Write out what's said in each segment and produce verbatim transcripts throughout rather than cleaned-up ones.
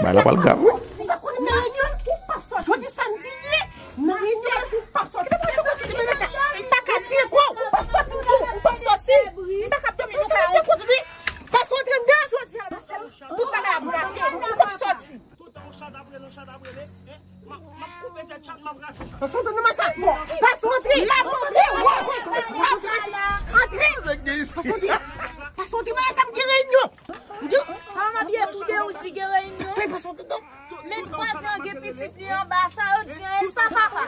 Bagay la pral grav, wi. Ou pa konn nan reyinyon, ou p ap sòti. Jodi samdi ye, nan reyinyon, ou p ap sòti. Ou p ap sòti, ou p ap sòti, ou p ap sòti. M pa ka ap dòmi nan kay ou. Pase antre anndan. Tout bagay ap gate. Ou p ap sòti. Tout tan yon chat ap rele, yon chat ap rele, hein? M ap, m ap koupe tèt chat, m ap rache chat. Pase antre nan masak mò. Pase antre. M ap antre. Antre. Pase antre. Pase antre, pase antre, m gen reyinyon. Kòman byen tou de ou di gen reyinyon? Pase antre non. Men vwazen an gen pitit li anba, sa yo di an, e sa papa.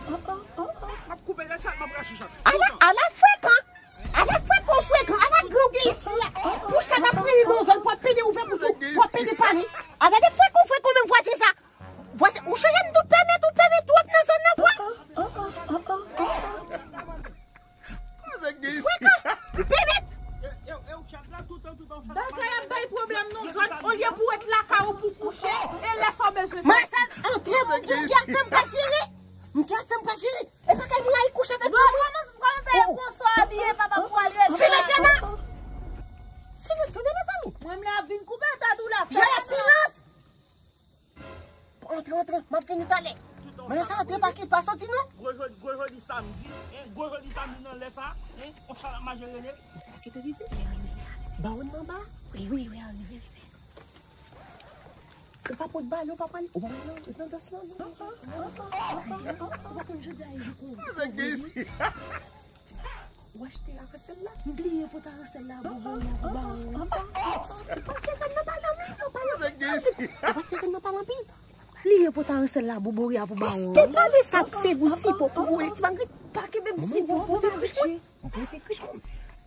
M ap koupe tèt chat, m ap rache chat. Ala, ala frekan. Ala frekan, frekan, ala gran w gen isi a. Pou chat ap rele nan zòn, pou ap pede ouvè bouch ou, pou ap pede pale. Ala de frekan, frekan, menm vwazen sa. Vwazen, ou chanje m tou pèmèt, ou pèmèt twòp nan zòn nan, vwa. Frekan, ou pèmèt. Bagay ap bay pwoblèm nan zòn, olye pou w ret lakay ou pou kouche, e lè sa w bezwen sa. Mwen sa antre, m gen afè m ka jere. M gen afè m ka jere. E pa kay mwen al kouche avèk fanmi. Bon, kòman, kòman fè yo konsa abiye, papa, pou al rele? Silans, tande, mezanmi. Mwen, m la vin koupe tèt ou la. Jere silans. Antre, antre, m ap vini talè. Men sa antre pa ki pa soti non. Gwo jodi, gwo jodi samdi, hein, gwo jodi samdi nan lè sa, hein, on chat ap mache rele. Kite vite, li a rive a. Bawon nan ba. Wi, wi, wi, a rive, rive. Ou pa pot bale, ou pa pale, ou pa pale nan, nan dans lan, non. Ou pa konn jodi a e jou pou ou. Ou achte aransèl la, m bliye pot aransèl la, boubou, ya, pou bawon. Ou pa fè nan pale anpil, non, pale anpil. Ou pa fè nan pale anpil. Li ye pou ta ansèl la, boubori a pou bawon. Te pale sa k se gou sipo pou voye ti malgre pa kenbe m sipo pou voye krich mwen. Voye krich mwen.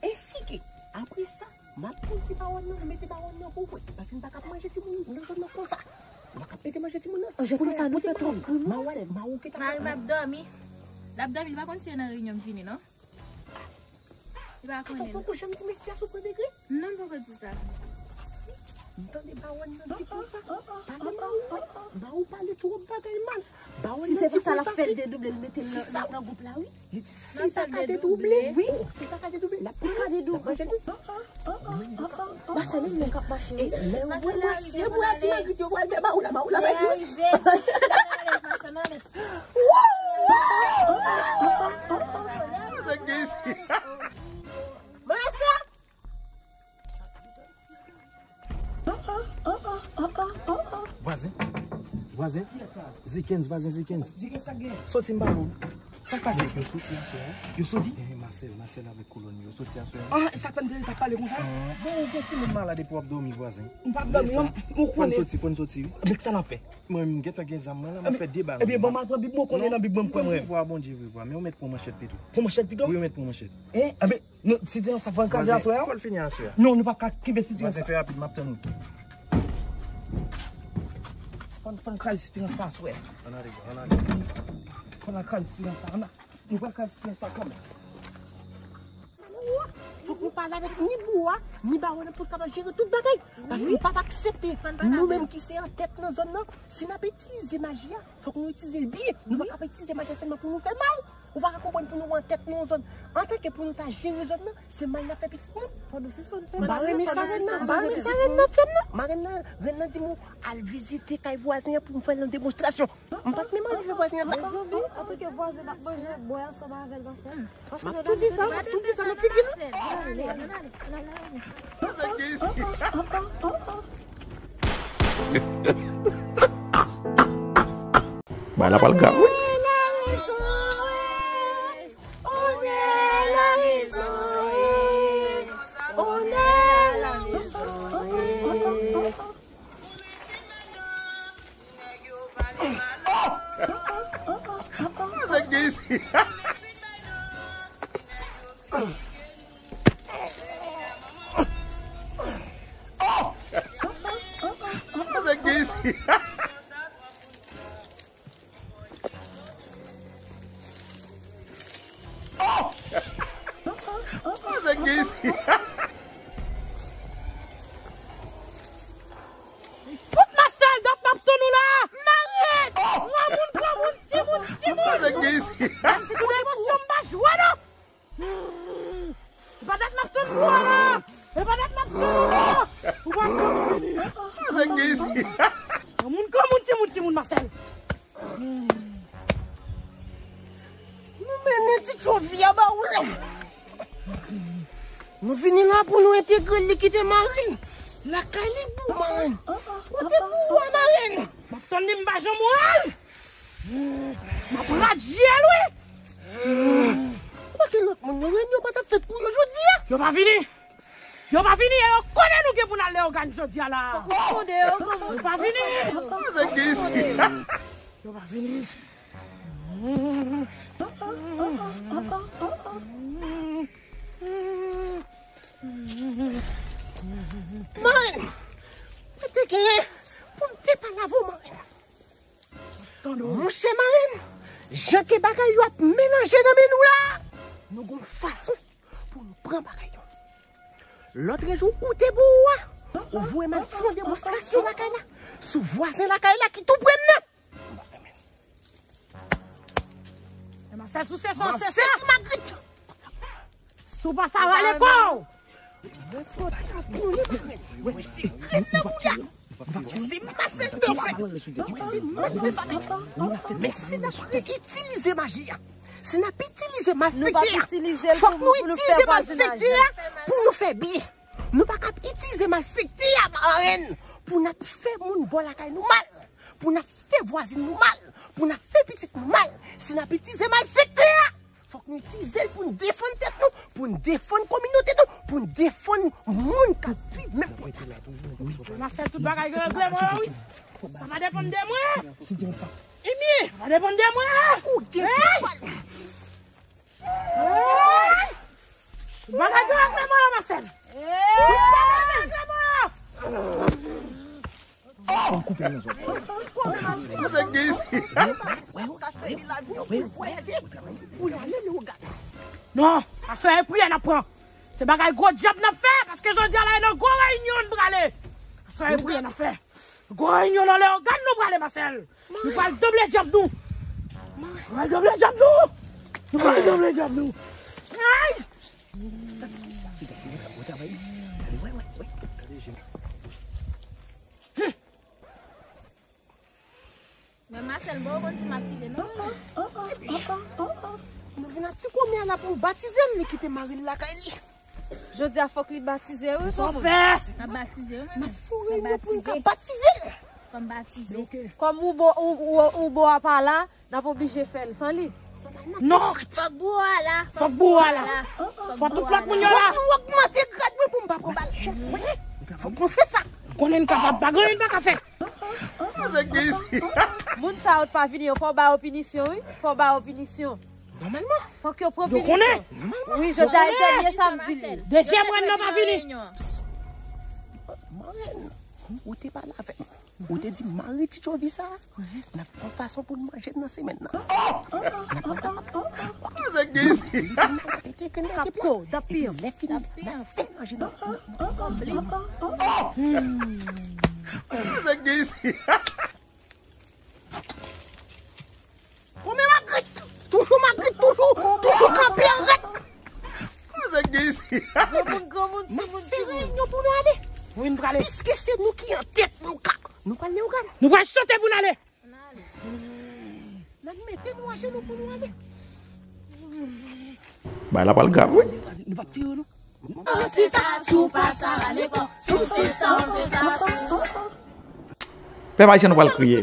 Ensi ke, apre sa, m ap di bawon nan, mete bawon nan pou vre. Paske m pa ka manje timoun nan zòn nan konsa. M pa ka mete manje timoun nan. Anje konsa nou fè twòp gri mwen. Mari m ap dòmi. L ap dòmi, li pa konn si e nan reyinyon m vini, non. Li pa konnen. Ou poko janm di mesye a sou premye degre? Non, m poko di sa. M tande bawon nan di konsa. Pale Mawou. Mawou pale twòp bagay mal. Bawon nan di konsa. Si se pou sa l ap fè l dedouble, l mete l nan, nan gwoup la, wi. Li di si l pa ka dedouble, wi. Si l pa ka dedouble, l ap pran, l ap manje nou. Mache, li menm k ap mache, wi. Lè ou wè mesye, pou la ti magrit yo, wè l fè Mawou la, Mawou la, Mawou la. Vwazen, vwazen, Zikens, vwazen Zikens. Soti m ba ou. Sa k pase? Yo soti aswè a. Yo soti? Eh, Masèl, Masèl avèk kolòn yo soti aswè a. Ah, e sa k fè m te t ap pale konsa? Bon, ou gen timoun malad epi w ap dòmi, vwazen. M p ap dòmi non, ou konnen. Fò n soti, fò n soti, wi. Ebyen, kisa n ap fè? Mwen, m gentan gen zam mwen la, m ap fè de bal. Ebyen, ban m al pran bib mwen, ou konnen nan bib mwen, m kwè mwen. Vwa, Bondye vre, vwa. Men ou mèt pran manchèt pito. Pran manchèt pito? Wi, ou mèt pran manchèt. Hein? Ebyen, non, sitiran sa, fò n kraze aswè a? Fò l fini aswè a. Non, nou p ap ka kenbe sitiran sa. Vwazen, fè rapid, m ap tann ou. Fò n, fò n kraze sitiran sa aswè a. Ann ale, ann ale. Fò n al kraze sitiran sa, ann ale. Nou pral kraze sitiran sa kanmenm. Fòk nou pale avèk ni bou a, ni bawon nan pou n kapab jere tout bagay. Paske m p ap aksepte nou menm ki se antèt nan zòn nan, si n ap itilize maji a, fòk nou itilize l byen. Nou pa ka ap itilize maji a sèlman pou nou fè mal. Ou pa ka konprann pou nou antèt nan yon zòn. Antanke pou nou ta jere zòn nan, se mal n ap fè pitit nou. Fò nou sispann fè mal. M pa renmen sa rèn nan, m pa renmen sa rèn nan fè m nan. Marèn nan, rèn nan di m al vizite kay vwazen an pou m fè l yon demonstrasyon. M pa t menm anvi fè vwazen an sa. Mezanmi, antanke vwazen n ap manje, bwè ansanm avè l, paske m ap tou di sa, m ap tou di sa nan figi l. Bagay la pral grav, wi. Nèg gen isi. Nèg gen isi. Nèg gen isi. Fout Masèl, dat m ap tann ou la. Maryèt! Granmoun, granmoun, timoun, timoun. Nèg gen isi. Mèsi pou devosyon, m pa jwe non. E pa dat m ap tann ou la. E pa dat m ap tann ou la. Ou pa janm vini. Nèg gen isi. Granmoun, granmoun, timoun, timoun, Masèl. Nou mennen ti tchovi a ba ou la. Nou vini la pou nou entegre l, li kite mari l lakay li pou marenn. Kote pou ou a marenn? M ap tann li, m pa janm wè l. M ap radye l, wi. Kote lòt moun yo? Reyinyon pa t ap fèt pou yo jodi a? Yo pa vini. Yo pa vini e yo konnen nou gen pou n al Leyogàn jodi a la. Fòk nou sonde yo, granmoun. Yo pa vini. Yo pa vini. Marenn, mwen te genyen pou m te pale avè w, marenn. Monchè marenn, jan ke bagay yo ap melanje nan men nou la, nou gon fason pou nou pran bagay yo. Lòtrejou ou te bò a, ou voye m al fè yon demonstrasyon lakay la, sou vwazen lakay la ki tou pre m nan. Masèl, sou se sa, se sa. Ti Magrit. Si w pa sa rale kò w. Mwen se grenn nan bouda. Mwen se Masèl Dofè. Mwen se Masèl Dofè. Men si n ap itilize maji a, si n ap itilize malfektè a, fòk nou itilize malfektè a pou nou fè byen. Nou pa kab itilize malfektè a, marenn, pou n ap fè moun bò lakay nou mal, pou n ap fè vwazin nou mal, pou n ap fè pitit nou mal. Si n ap itilize malfektè a, fòk nou itilize l pou n defann tèt nou, pou n defann kominote nou, pou n defann moun k ap viv menm kote la. Masèl, tout bagay gen règleman yo, wi. Sa pa depann de mwen. Ebyen, sa pa depann de mwen. Ou gen pou w al. Bagay yo ak manman yo, Masèl. Bagay yo ak manman yo. Fò m koupe nan zòn. Non, aswè e priyè n ap pran. Se bagay gwo dyab n ap fè, paske jodi a la e nan gwo reyinyon n prale. Aswè e priyè n ap fè. Gwo reyinyon nan Leyogàn nou prale, Masèl. Nou pral double djab nou. Nou pral double djab nou. Nou pral double djab nou. Ay! Men Masèl, bon, bon, ti m ap kite, non? Nou vin ak ti kòmè a la pou n batize l, li kite mari l lakay li. Jodi a fòk li batize, wi. Sa w fè? N ap batize, wi. N ap fè yon reyinyon pou n ka batize l. Fò m batize. Kòm ou bo, ou, ou, ou bo a pa la, n ap oblije fè l san li. Non. Fòk bouwo a la. Fòk bouwo a la. Fòk tout lòt moun yo la. Fòk nou ogmante grad mwen pou m pa pran bal. Fòk nou fè sa. Konnen n kapab, pa gen anyen n pa ka fè. Moun sa yo t pa vini yo, fò w ba yo pinisyon, wi. Fò w ba yo pinisyon. Nòmalman. Fòk yo pran pinisyon. Yo konnen. Wi, jodi a e dènye samdi li. Dezyèm rèn nan pa vini. Marenn, ou te pale avè m. Ou te di mari ti tchovi sa, n ap pran fason pou n manje nan semèn nan. N ap pran fason. Kapko, dapil. Lè fini, n ap fè manje nan. Kòmè Magrit, toujou Magrit, toujou, toujou kanpe an rèd. Sa gen isi. Granmoun, granmoun, timoun, timoun. Reyinyon pou nou ale. Wi, n prale. Piske se nou ki an tèt, nou ka. Nou pral Leyogàn. Nou pral sote pou n ale. N ap mete nou ajenou pou nou ale. Bay la pral grav, wi. Nou p ap tire, non. Ou se sa, si w pa sa, rale kò. Si w se sa, w se sa. Pèp ayisyen, nou pral kriye.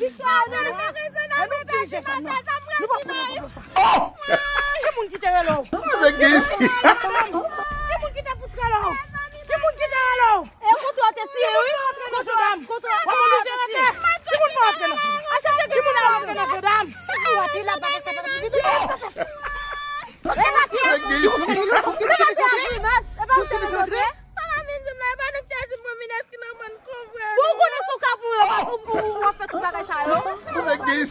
Viktwa o non de Jezi! Viktwa o non de Jezi! Viktwa o non de Jezi! Ki moun ki te rele w? Ki moun ki te fout rele w? Ki moun ki te rele w? E kontwè te siye, wi. Kontwè, kontwè te siye. Ki moun pa rantre nan chèz la? Ki moun pa rantre nan chèz la? Si pou w ate la, bagay sa pa t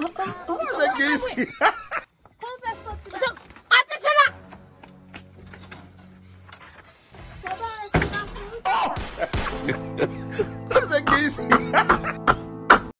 Mwen gen isi. Kòman fè soti la? Attention la! Sa pa rete la pou ou?